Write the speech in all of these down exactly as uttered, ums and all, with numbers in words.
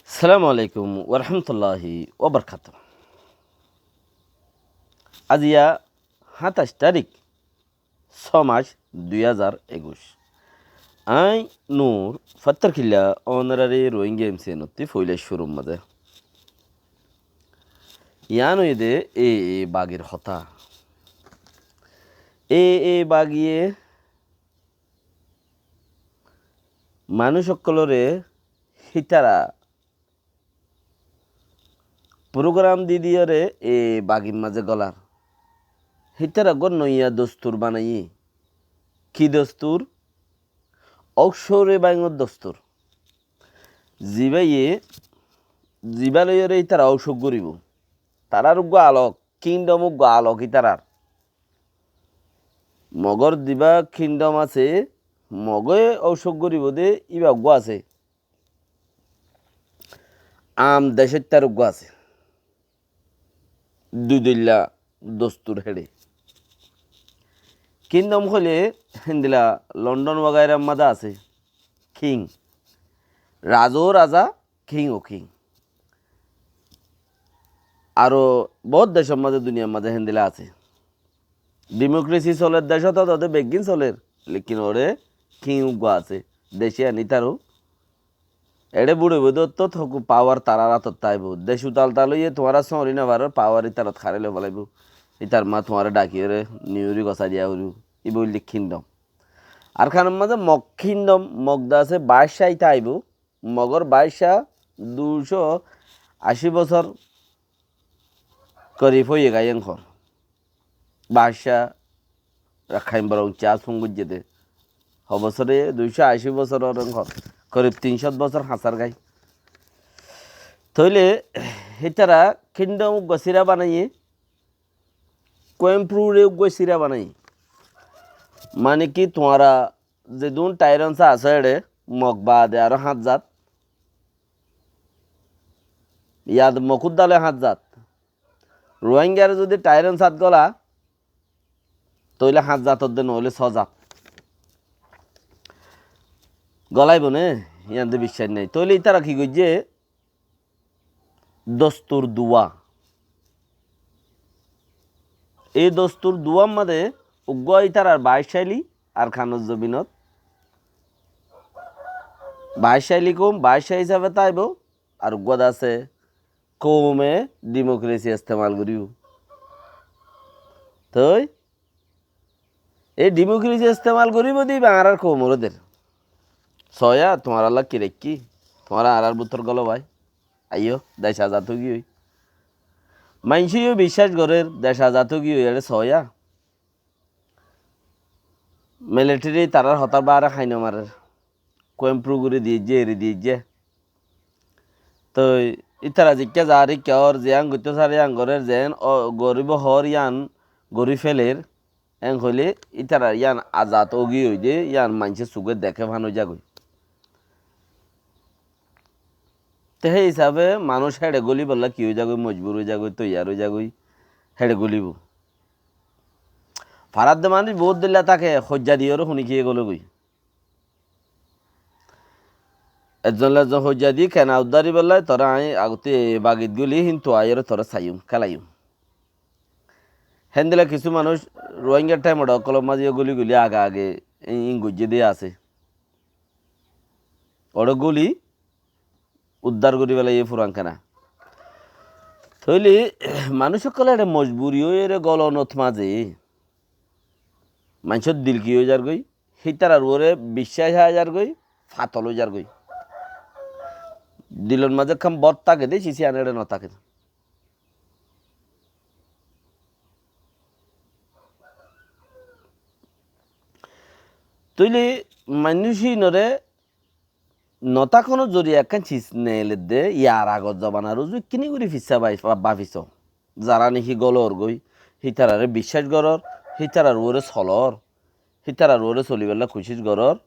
Assalamu alaikum warahmatulláhi wabarakátuhu. Aziya háñtaic tarík, só mac, dui házar ekuic. Añí Nur Fattar Killa ónorari Rohingya M C N ottú foila cúrur mazé. Yián óiye de e, e bagir hotá. E, e bagiye manúic ókkolore hítara program di diyóre e bagir mazé golar. Hítara uggúa noiya dostur banaiyé. Ki dostur? Óusore báingor dostur. Zibáye, zibá loiyóre hítara óusor goríbo. Tarár uggúa alok, kingdom uggúa alok ítarar. Mogor zibá kingdom asé, Moge óusor goríbo de íba uggúa asé. Am decóttar uggúa asé. Dui doilla dostur héçe. Kingdom hoilé héndilla London wagaira mazé asé. King. Raza ó raza, king ó king. Aró bout decor mazé, duniyar mazé héndilla asé. Democracy soler decót, ode beggín soler, lekin óre king uggúa asé. Dec iyan ítaró. Eçé buçoibo de ottót hoku power tarár átot táibo. Dec utal tal óiye tuáñra sóñri no farór, power ítar át hárai loi félaibo. Ítar ma tuáñre dhakiyóre, niuri gosái diya foribó. Íba óilde kingdom. Arkanor mazé Mog kingdom, Mog de asé baácca íta aibo. Mogor baácca duicó ací bosór korib óiye giyé enkor. Baácca Rakhain Borong Cá Sung goijjé de. Ho bosóre duicó ací bosór or enkor. Korib tin cót bosór hañsár giyé. Tóile hítara kingdom uggúa sira banaiyé. Kuem Pru re uggúa sira banaiyé. Mane ki tuáñra zedún tyrants asó eçé, Mog baade aró háñt zat. Yad Mog uddá loi háñt zat. Rohingyare zodi tyrants át gola, tóile háñt zat odde noóile só zat. Golaibo né, yián de biccác nái. Tóile ítara ki goijjé? Dostur duwa. Ei dostur duwar mazé uggúa ítarar baáccaili Arkanor zobinot. Baáccaili koum, baácca hísabe táibo, ar uggúa de asé koume democracy estemal goríbo. Toi e democracy estemal goríbo de íba añárar koumoré der. Soóya, tuáñralla ki raikkí? Tuáñra añárar bútor gólobái. Aiyó, dec azad ói giyói. Maincé yó biccác gorér, dec azad ói giyói, eçé soóya. Military tarár hotár baáre hái no marer. Kuem Pru gorí diyé, eri diyé. Toi ítara zikká zaáre ikká ór, ziyán goittó sar yían gorér, ziyán o-, goríbo hoór yían gorí féler, en hoilé ítarar yían azad ógi óide, yían maincé suge deké fán ói zagói. Te hé hísabe manúic héçe gólibolla ki ói zagói, mojbur ói zagói, toiyar ói zagói, héçe gólibo. Farar de manúic boóut dóilla táke, hoijja diyóre huni kiyé gólogói. Ezzon lezzon hoijja di kena uddari bollai, tore aññí agottí e bagit gúli, híntu aiyóre tore saiyum, kélaiyum. Héndilla kissú manúic Rohingya thaim oçé ókkolor mazé yó gúli gúli age age ín goijjé de asé. Oçé gúli uddar gorí félaiye furan kena. Tóile manúic ókkol eçé mojburi óiyore golonot mazé maincór dil ki ói zargói, hítarar uore biccác hái zargói, fatol ói zargói. Dilor mazé ekkán bór táke de, sisiyán eçé no táke de. Tóile manúic ínore no tákonor zoriya ekkán sis neeledde, yar agor zobanar uzu ekkíni gorí fissá bai-, ba-, bafisó. Zará niki golor goi, hítarare biccác goror, hítarar uore solor, hítarar uore solibálla kucíc goror.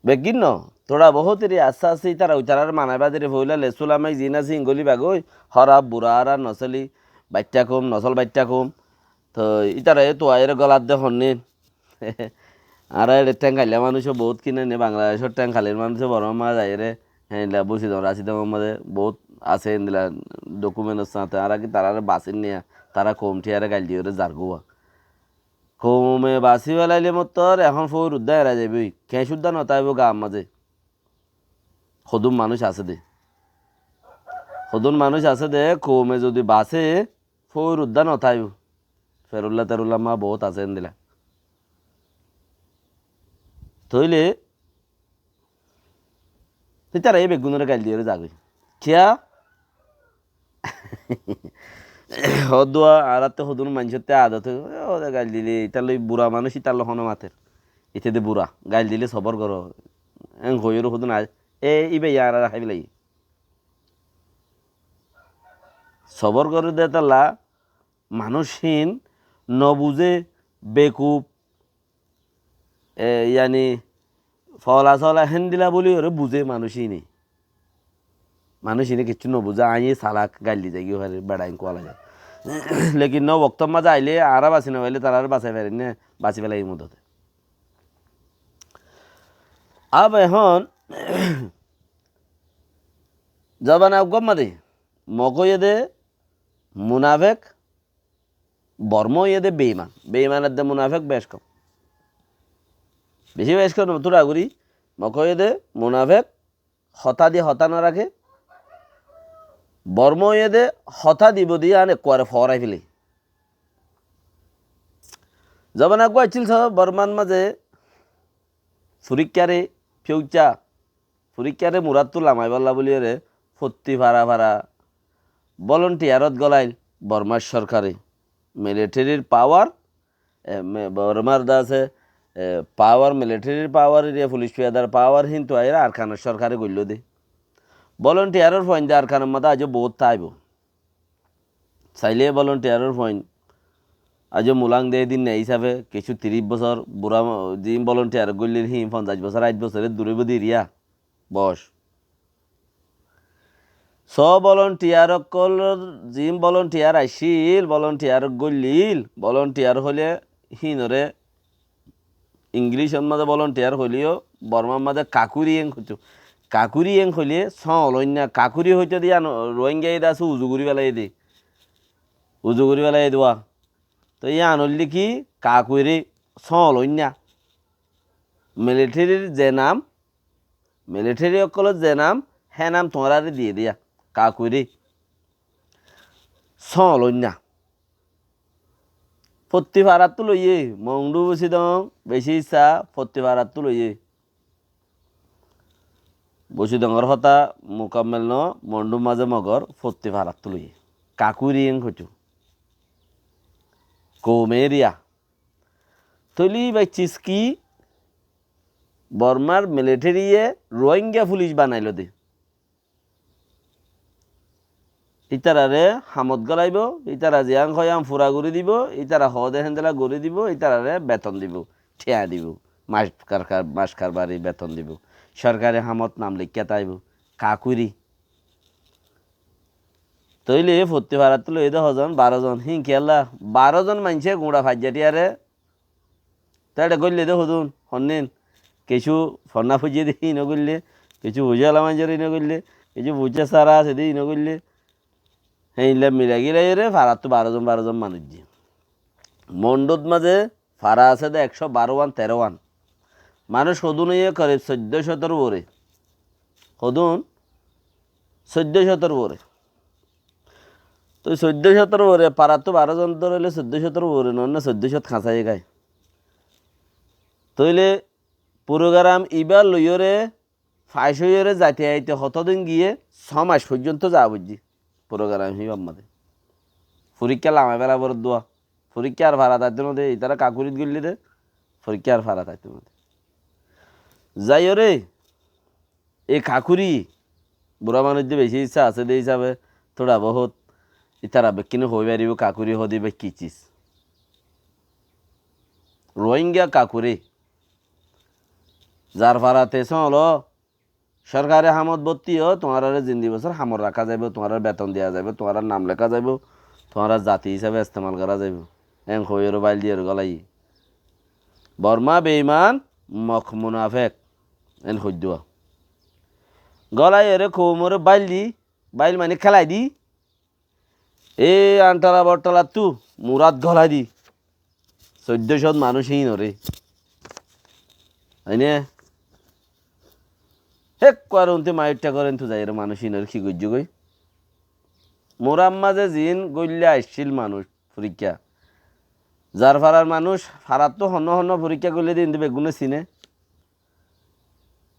Beggín no, tóra bohótiri asté asté ítara uitarare manaibá deri foóila lesúl amai ziín asé ín gólibagói, hóraf, bura, ára, nosóli, baiththá koum, nosól baiththá koum. Toi ítara yó tuaiyóre góladde honnín. Añára eçé théng hailla manúic ó boóut kine né, Bangladecór théng halir manúic ó Bormá zaiyóre Héndilla Bursidong, Rasidong or mazé bout asé héndilla document or sáte. Añára ki tarare basír niya, tara koum thíyare gail diyóre zargói. Koume basí felaile mottor ehón foóir uddá erai zaibói. Keñc uddá no táibo gaar mazé. Hodún manúic asé dé. Hodún manúic asé dé, koume zodi basé, foóir uddá no táibo. Ferulla terulla ma bout asé héndilla. Tóile ítara e beggúnore gail diyóre zagói. Kiyá? Hoddúa añárattú hodún maincótte adot, e, óde gail dile, ítar loi bura manúic, ítar loi hone mater. Íte de bura, gail dile sobor goró. Eén hoiyóre hodún añár, e, íba yá añáráre hái felaiyé. Sobor goré de tálla, manúic hín no buzé, bekuf, e, yani, fola sola héndilla buli óre buzé manúic híne. Manúic híne kiccú no buzé, aññí salak gail di zaigói fari, beça inkú ala zat. Lekin no woktor mazé aile, añára basi no faile, tarare basai farim né, basi felaiyum mudote. Ab ehón, zobana uggwá mazé, Mog óiye de munafek, Borma óiye de beiman. Beiman edde munafek bec kom. Beci bec kom, no, túra gori. Mog óiye de munafek, hotá di hotá no raké. Borma óiye de hotá dibo de yián ekkuare foórai fele. Zobana uggwá accíl so, Bormar mazé forikkáre, fiucca, forikkáre muráttu lamaibálla buliyóre fottí fara fara volunteerot golail Bormar sorkare. Militerir pawar, e, me-, Bormar de asé, e, pawar, militerir pawar, iriya fulic fiyadar pawar, híntu aiyér Arkanor sorkare goilló de. Volunteeror fuain de Arkanor mazé aijjó bout táibo. Sailé volunteeror fuain. Aijjó Mulang de edin ne hísafe, kessú tiríc bosór bura, ziín volunteer goillíl híin fonzaic bosór, áit bosór eddúr óibo de iriya boc. Só volunteer ókkol, ziín volunteer aiccíl, volunteer goillíl, volunteer hoilé híinore Inglicor mazé volunteer hoileyó, Bormar mazé kakuri eng hoitó. Kakuri eng hoilé sóol óinna. Kakuri hoitó de yián Rohingya ide asé uzu gorí felaiyé de. Uzu gorí felaiyé de wa. Toi yián óilde ki kakuri, sóol óinna. Militerir ze nam, militeri ókkolor ze nam, hé nam tuáñráre diyé de yián. Kakuri. Sóol óinna. Fottí farattú loiyé, Mongdu Busidong, beci issá fottí farattú loiyé. Busidongor hotá mukammel no, Mondu mazé Mogor fottí farattú loiyé. Kakuri eng hoitó. Koum eriya. Tóile íba cis ki Bormar militariye Rohingya fulic banailó de. Ítarare hamot golaibó, ítara ziyán hoó yián fura gorí dibó, ítara hoó de héndilla gorí dibó, ítarare beton dibó, thiañ dibó, mac karkar-, mac karbari beton dibó, sorkari hamot nam leikká táibo, kakuri. Tóile fottí farattú loiyé de hozon, baró zon, híin kiyólla, baró zon maincé guñça faijja thiyare Téçe goille de hodún, honnín. Kessú fonná foijjé de híin o goille, kessú fucá ala maincór híin o goille, kessú fucá sára asé de híin o goille. Héinlla milai gilaiyóre farattú baró zon, baró zon manúic di. Mondut mazé fara asé de ekcó baró wán, teró wán. Manúic hodún óiye korib soiddó cótor uore. Hodún soiddó cótor uore. Toi soiddó cótor uore, farattú baró zon dóroile soiddó cótor uore, noóile soiddó cót hañsái gai. Tóile purogaram ibá loiyóre, fac óiyore zaite zaite hotódin giyé, só mac foijjonto za foijjé. Purogaram ibá mazé. Forikká lamai fela foredde. Forikká ar fara taitto node, itará kakurit goille de, forikká ar fara taitto node. Zaiyóre, e kakuri, bura manúic de beci issá asé de hísabe, tóra bohút, itará bekkúne hoi faribó kakuri hoóde ibá ki cis. Rohingya kakuri. Zar fara te sóñlo, sorkari hamot botti ó, tuáñráre zindi bosór hamot raká zaibó, tuáñráre beton diya zaibó, tuáñrár nam leká zaibó, tuáñrár zati hísabe estemal gorá zaibó. Eén hoiyóre bail diyóre golaiyé. Borma beiman, Mok munafek. Eén hoiddúa. Gólai ore koumoré báil di, báil mani kélai di. E Antala Bortalattú murát gólai di. Soiddó cót manúic híinoré. Óine? Hékkuare untí maiththa goréntu zaiyóre manúic híinoré ki goijjé goi? Murát mazé ziín góilla aiccíl manúic forikká. Zar farar manúic, farattú honnúa honnúa forikká goillé de indi beggúne siné.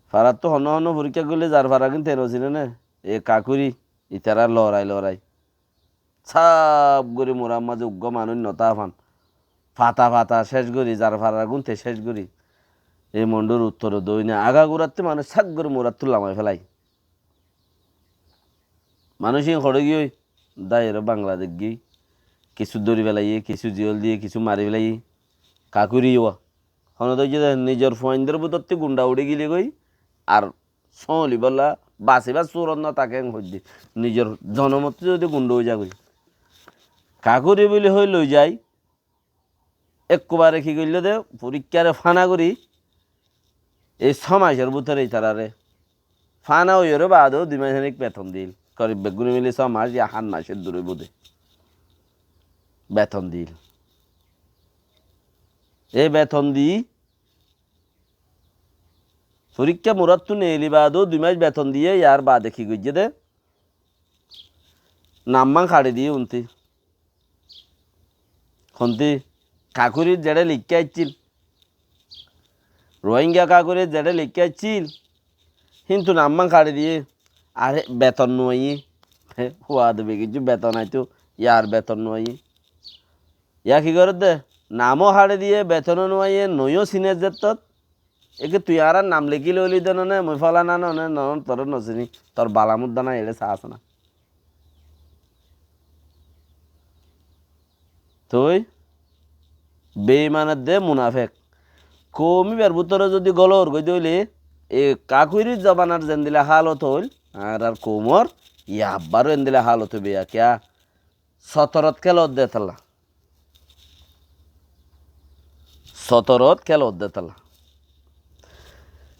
Farattú honnúa honnúa forikká goillé zar faragín te nosiné né? E kakuri, itará lorai lorai. Sáf gorí murát mazé uggúa manúic notá fan. Fata fata céc gorí, zar faragún te céc gorí. E mondhúr uttor dóina. Agagurátti manúic sák gorí murattú lamai félai. Manúic ín hoçé giyói, dáiyeré Bangladec giyói, kissú dóri felaiyé, kissú ziyól diyé, kissú mari felaiyé. Kakuri yó. Honó dóijje de nizor fuaindór bútotti gundha uçí gilé goi, ar sóolibolla basibár surot no táke en hoiddé. Nizor zonomottú zodi gundha ói zagói. Kakuri buli hoi loi zai, ekkubare ki goilló de, forikkáre fana gorí, ei só macór bútore itarare fana óiyoré baade dui mac enek beton diíl. Korib beggúne mili só mac ya hát macór dure búde beton diíl. Ei beton di forikká muráttu neeli baade dui mac beton diyé, yar baade ki goijjé de? Nammán haçi diyé untí. Hontí? Kakurir zeçé leikká accíl, Rohingya kakurir zeçé leikká accíl, híntu nammán haçi diyé, ar beton nuaiyé. Hé, huade begiccú beton aitó, yar beton nuaiyé. Yá ki gorédde? Namó haçi diyé, betonó nuaiyé, noiyó sinér zettót. Eke tui añárar nam lekí loili de none, mui fólana none, non toré nosiní, tor bala mudda nái, eçé saá asé ná. Tui beiman edde munafek. Koum íbar bútore zodi gólor goi de óile, e kakurir zobanar zendila hálot óil, añárar koumor yabbaró endila hálot óibo, ya kiyá? Sotorot kéla udde talla. Sotorot kéla udde talla.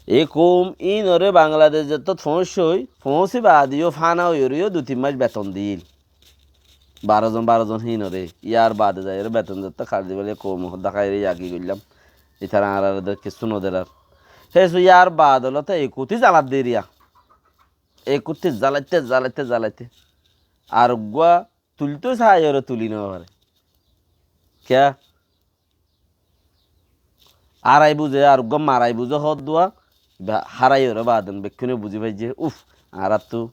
E koum íinoré Bangladec zettót foóñsoi, foóñsi baade yó fana óiyoré yó dui tin mac beton diíl. Baró zon, baró zon híinoré. Yar baade zaiyóre beton zettót haçi dibálla koum hoddá háire ya ki goillám. Itará añáráre de kessú noderar. Hé su yar baade lóte e kuttí zalat deriya. E kuttí zalaite, zalaite, zalaite. Ar uggúa tultóu saáiyoré tulí nofaré. Kiyá? Arai buzé, ar uggúa marai buzé hoódduwa, ba-, háraiyóre baden bekkúne buzí faijjé, uf, añáráttu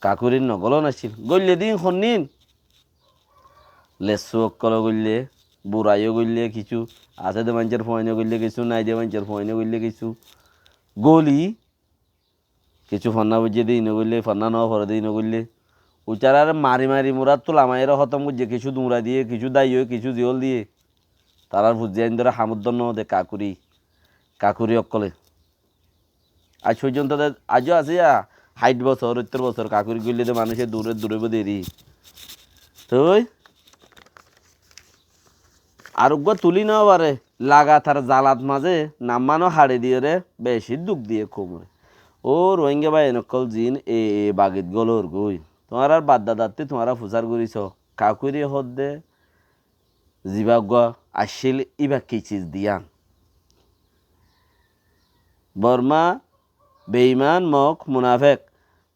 kakurir nogólon accíl. Góille din honnín? Lessú ókkoló góille, buraiyó góille kissú, asé de maincór fuaine góille kissú, nái de maincór fuaine góille kissú. Góli, kissú fonná foijjé de íno goillé, fonná no foré de íno goillé. Ucáráre mari mari muráttu lamaiyóre hótom goijjé, kissú duñra diyé, kissú dáiyoi, kissú ziyól diyé. Tarár fuzzí aindóre ham uddó no de kakuri, kakuri ókkolé. Aij foijjonto de, aijjó asé ya, háit bosór, óittor bosór kakuri goillé de manúice dure dure bo deri. Toi? Ar uggúa tulí no faré, lagatar zalat mazé nammáno haçi diyoré beci duk diyé koumoré. Ó Rohingya báiyain ókkol, ziín e, e bagit gólor goi, tuáñrar baddadattí tuáñra fusár goríso, kakuri hoódde zibá uggúa accíl íba ki ciz diyán. Borma, beiman, Mok, munafek.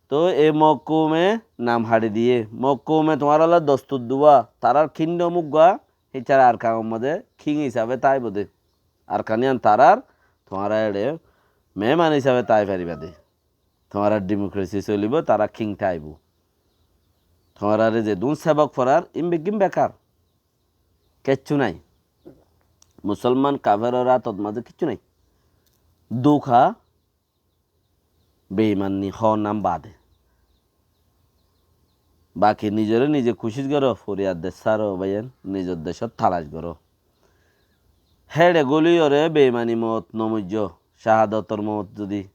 Toi e Mok koume nam haçi diyé. Mok koume tuáñralla dostur duwa, tarár kingdom uggúa, hítará Arkanor modé king hísabe táibo de. Arkan yián tarár, tuáñra eçé meéman hísabe tái faribá de. Tuáñrar dimokrasi solibo, tará king táibo. Tuáñrare zedún sebok forar, ín beggín bekar. Kessú nái. Musolman kaferor átot mazé kessú nái. Duk há, beimanni hoónnan baade. Baki nizoré nize kucíc goró, foriyad dec sáro báiyain, nizor decót talac goró. Héçe góliyoré beimani moot nomoijjó, cahadotor moot zodi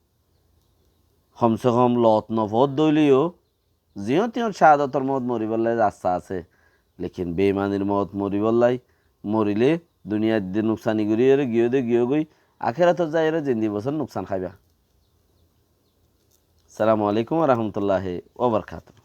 hom se hom loot nofoódde óileyó, ziyót tiyót cahadotor moot moribólla rasta asé. Lekin beimanir moot moribólla, morilé duniyait de nuksani goríyoré giyó de giyógoi, akératot zaiyóre zindi bosór nuksan háiba. Assalamu alaikum wa rahmatullahi wa barakatuhu.